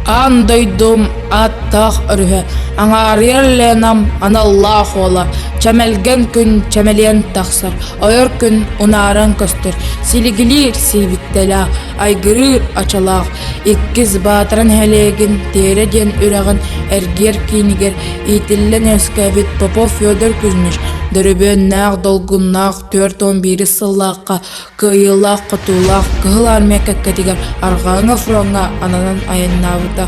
Аан дойдум ааттаах өрүһэ, аҥаарыйар Ленам аналлаах уола, чэмэлгэн күн чэмэлиэн тахсар, ойор күн унааран көстөр, силигилиир сиибиктэлээх, айгырыыр ачалаах, иккис Баатара нэһилиэгин Тиэрэ диэн үрэҕин эргиэр киинигэр иитиллэн үөскээбит Попов Федор Кузьмич дөрүбүөннээх, долгуннаах 41 сыллаахха кыайыылаах-хотуулаах Кыһыл Армия кэккэтигэр Арҕааҥҥы фроҥҥа ананан айаннаабыта.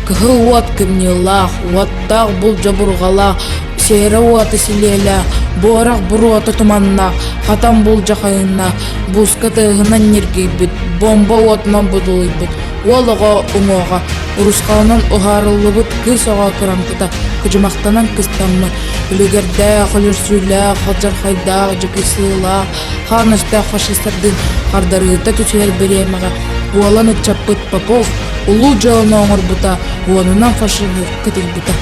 Кыһыл уот кымньыылаах, уоттаах булдьа-бурҕалаах, сиэрэ уота силиэлээх, буорах буруота туманнаах, хатан булдьахайыннаах, бууска тыаһынан ньиргийбит, бомба уотунан будулуйбут, уол оҕо уҥуоҕа, урусхалынан уһаарыллыбыт кыыс оҕо кырамтата кыдьымахтанан кыстаммыт, үлүгэрдээх, өлөрсүүлээх, алдьархайдаах, дьыкыйсыылаах, хаан өстөөх фашистардыын хардарыыта түсүһэр бириэмэҕэ уолан ыччаппыт Попов улуу дьыаланы оҥорбута, уонунан фашиһы кытыйбыта.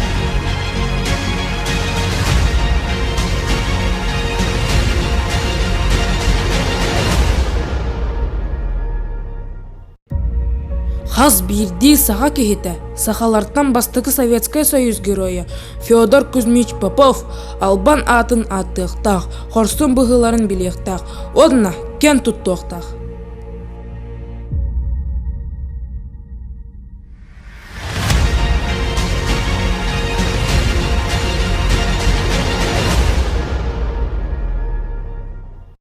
Хас биирдии саха киһитэ сахалартан бастакы Советскай Союз Геройа Федор Кузьмич Попов албан аатын ааттыахтаах, хорсун быһыыларын билиэхтээх уонна киэн туттуохтаах.